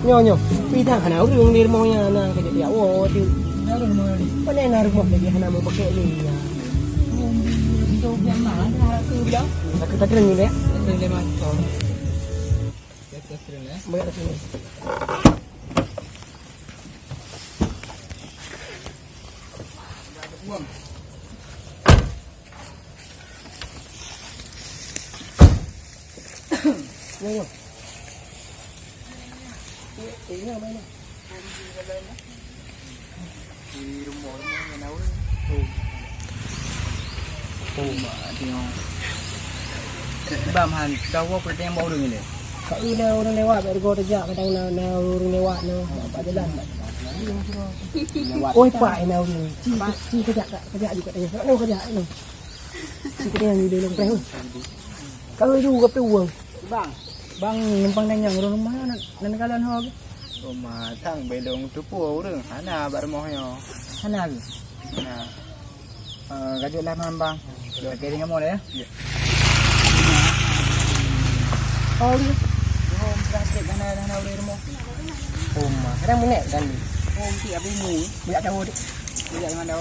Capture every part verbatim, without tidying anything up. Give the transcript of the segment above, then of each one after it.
Nyoe, nyoe. Pih dang hana ureueng di rumoh nyan, na ka jadi awak tu. Hana ureueng rumoh ni. Mana na rumoh lagi hana mau pakai ni. Ya. Untuk yang mana ada harap tu dah. Aku tak kena ni, ya. Boleh, boleh, Mas. Oh. Banyak tak kena, ya? Banyak tak kena. Bang, han, dah woe peureuteng bak ureueng ilèe. Ka na ureueng lewat, bak rugoe teujak, kadang na, na ureueng lewat na, bak jalan. Oi, Pak, na ureueng. Ci, ci, kejak, kejak juga tanya. Sebab na kejak, na. Ci, kejak yang di dalam preh. Kalau ju, kau tu, Bang. Bang, numpang tanya, ureueng rumoh na, na kalon ho ke? Rumoh tang belong teupeu ureueng, hana bak rumoh nyoe. Hana ke? Hana. Eh, ka jeuet lah, Bang. Oke, tinggai mo ya. Ya. Oh, iya. Oh, sakit, hana, hana ureueng rumoh. Oh, ma. Kadang menek kan. Oh, mesti habis mu. Banyak tahu, Dik. Banyak yang mana?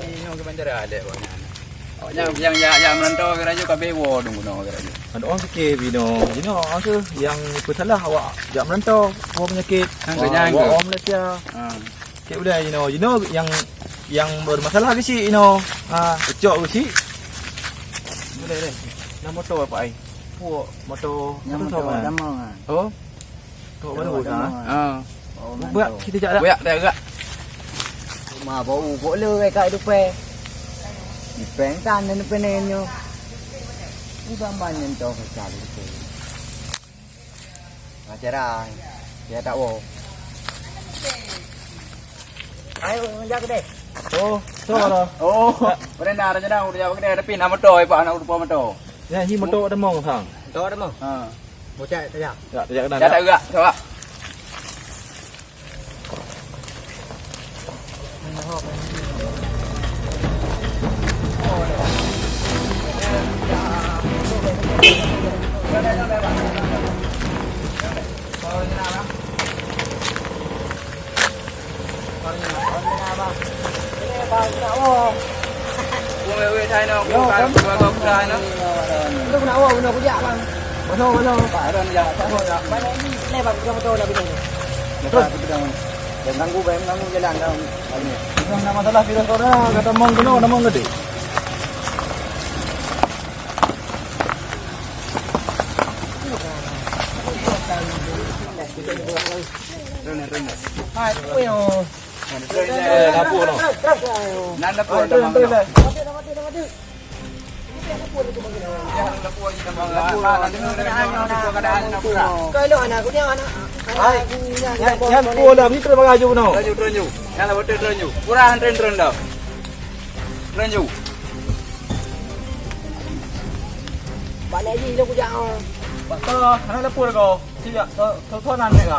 Jadi, nyoe keuban cara adat awak nyan. Awak nyan nyang jak, jak meurantau geuraju ka abéh woe dong bunoe geuraju. Aneuk ureueng pike binoe, jinoe kheueh nyang peusalah awak jak meurantau, woe peunyakét. Nyang keu, nyang keu. Woe Malaysia. Ha. Keu ulèe jinoe, jinoe nyang, nyang beumasalah geuchik jinoe. Ha, ucok geuchik. Ulèe, ulèe. Nah, moto apa ai? Puak moto. Nyang moto, moto sama. Damang, ha. Oh. Kok baru dah? Ha. Oh, berak mantap. Kita jak dah. Berak dah, berak. Ma bau kok le kai kai dupe. Ipeng tan dan dupe nenyo. Udah banyak toh kecil itu. Acara. Ya tak wo. Ayo, menjak deh. Oh, so lah. Oh, pernah ada jalan udah jawab kedai tapi nama motor, Pak, anak rupa motor. Ya, hi motor ada mau sang. Motor ada mau? Ha. Bocah tajak. Ya, tajak kena. Ya, tak gerak, tak gerak. Bang, nak wo. Bang, wei, wei, thai no. Yo, bang, kan? Bang, bang, bang, no. Itu nak wo, nak kujak, bang. Mana, mana? Pak Ron, ya, Pak Ron, ya. Mana ni? Ni, bang, kita betul nak betul. Betul, betul, bang. Jangan ganggu, bang, ganggu jalan, bang. Ini. Ini nak masalah virus corona, kata mong kena, kena mong gede. Hai, tu yang Eh, dapur noh. Nan dapur. Kalau anak aku ni anak, anak aku ni, yang, yang pun dah ni terus bagaju noh. Terus, terus. Yang lah betul terus. Kurang terus, terus dah. Terus. Balik je, dia kujak. Pak, anak dapur kau. Sijak, tu, tu, tu nan mereka.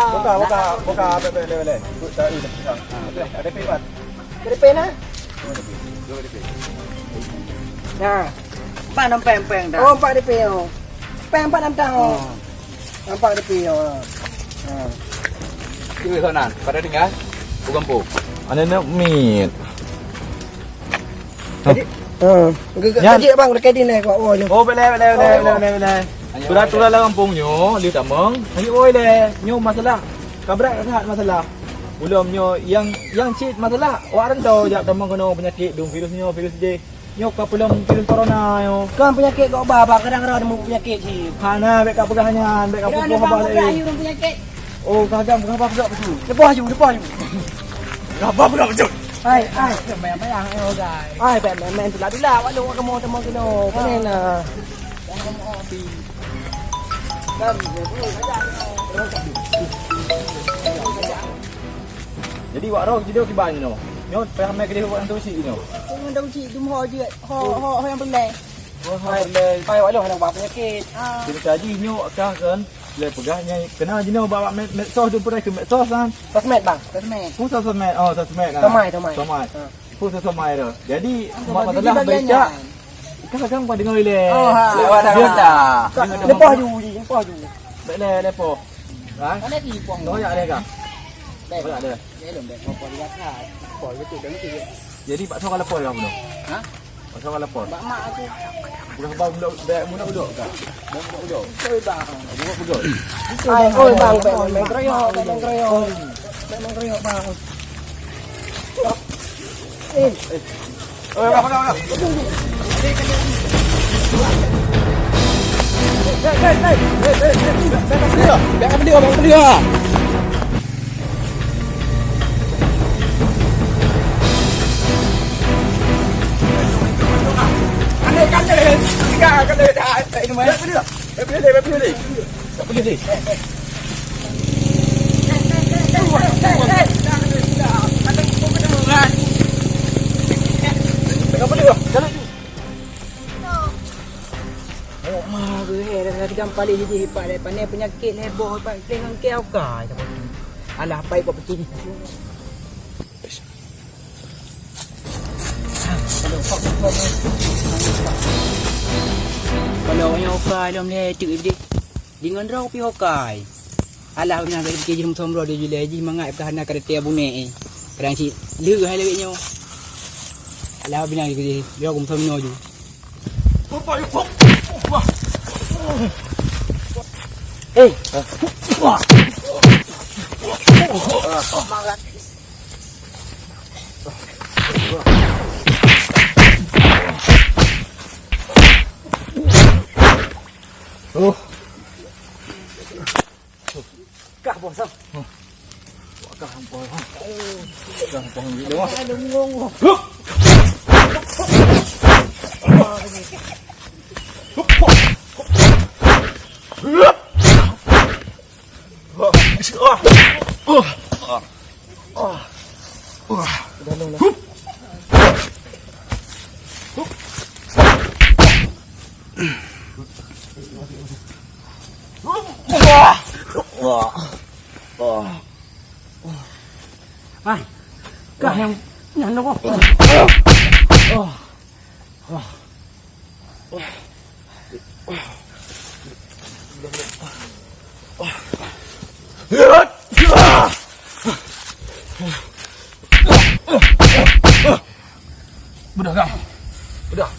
Buka, buka, buka, bèk, bèk, bèk, bèk. Buka, buka. Ada paypal. Ada paypal, nah? Ada paypal. Ada paypal. Nah. Empat paypal. Oh, empat paypal, oh. Paypal empat enam tang, oh. Oh. Empat paypal, oh. Ha. Cuba sana, pada tinggal. Bukan pun. Aneuk miet. Jadi, ha. Ge-, ge-, Nyan. Kajik bang, dekat dini, kuat, oh, je. Oh, boleh, boleh, boleh, oh, boleh, boleh, boleh. Tulah-tulah lam gampông nyoe, lieu tamong. Hanya oi lé. Nyoe masalah. Ka brat ka that masalah. Ulôn nyoe yang, yang cit masalah. Awak rantau jak tamong keunoe peunyakét dum virus nyoe, virus jih. Nyoe ka peulom virus corona nyoe. Kan peunyakét kok ba, ba kadang roh nemu peunyakét cit. Hana, bèk ka peugah nyan, bèk ka peupoh haba lé. Kadang nemu peunyakét. Oh, kadang peugah haba peugot beutôi. Leupah ju, leupah ju. Peugah haba peugot beutôi. Hai, hai. Mayang-mayang nyoe, guys. Hai, bèk main-main tulak-tulak, wak lôn kamoe tamong keunoe. Keunoe na. Jadi wak roh jidoe kiban nyoe. Nyoe payah mé keudeh wak nyan teusi nyoe. Nyan teusi dum ho jeuet. Ho, ho, ho nyang peureulèe. Ho, ho peureulèe. Pai wak roh hana ba peunyakét. Ah. Jadi tadi nyoe wak kah kan, lé peugah nyan kena jinoe bak, bak med-, medsos tu peureulèe keu medsos kan. Sosmed, bang. Sosmed. Pu sosmed. Oh, sosmed nah. Somai, somai. Somai. Ha. Pu sosomai tu. Jadi, mak masalah baca. Kan kadang pah deungoe ilèe. Oh, ha. Lewat dah. Leupah ju, leupah ju. Bèk lé, leupah. Ha? Ada di pong. Tengok jak ada kah? Bèk. Tengok jak ada. Bèk lom, bèk. Leupah dia kah? Leupah betul dah mesti. Jadi, paksa ka leupah dah bunoe. Ha? Paksa ka leupah. Bak mak aku. Udah bang, udah, bèk, udah, udah. Bèk, udah, udah. Betul, bang. Udah, udah. Ai, oi, bang, bèk main keroyok, bèk main keroyok. Bèk main keroyok, bang. Tengok ma geuh, eh, dah tiga kali jadi hipat, eh, pandai peunyakét, eh, boh, hipat, eh, ngon keu ukai. Alah, pai kok peucit. Kalau nyoe ukai lom lé, cuk, eh, deungon droe pih ukai. Alah, beuna ka jipike jih lom sombro di julai jih mangat ka hana karate abune, eh. Kadang cit leuh hai lagèe nyoe. Alah, beuna ka jipike jih, yo kum sombro ju. Eh. Oh. Kah, boh, sam. Kah, boh, ha. Kah, boh, gitu, ha. Hup. Ah. Ah. Ah. Ah. Hup. Hup. Wah. Wah. Wah. Hai. Kah nyang, nyang nyoe. Wah. Wah. Bedah, Kang. Bedah.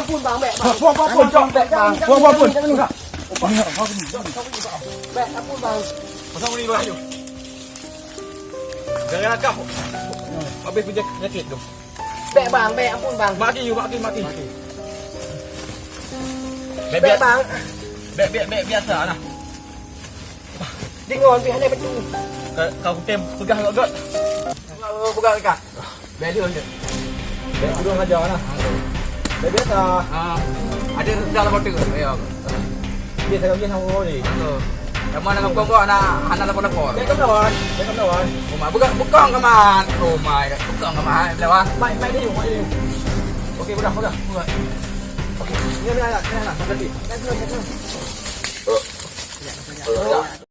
Ampun bang, bèk bang. Ampun, ampun, ampun, cok, bèk bang. Ampun, ampun, ampun. Bèk, ampun bang. Pasang ni bang, ayo. Gara-gara kah, habis penyakit tu. Bèk bang, bèk, ampun bang. Mati, mati, mati. Bèk, bèk bang. Bèk, bèk, bèk biasa lah. Dengoe pih hana beutôi. Ka, ka kutem peugah gèt-gèt. Peugah, peugah dekat. Bèk dulu je. Bèk dulu saja lah. Bèk biasa. Ah, ada dalam botol. Ya. Dia saya biasa orang ni. Sama dengan pokok anak, anak lapor-lapor. Bèk kau lawan. Bèk kau lawan. Uma, bukan, bukan kamat. Oh my God. Bukan kamat. Lewat. Mai, mai dia, mai dia. Okey, udah, udah, udah. Okey. Ni, ni, ni, ni, ni, berhenti.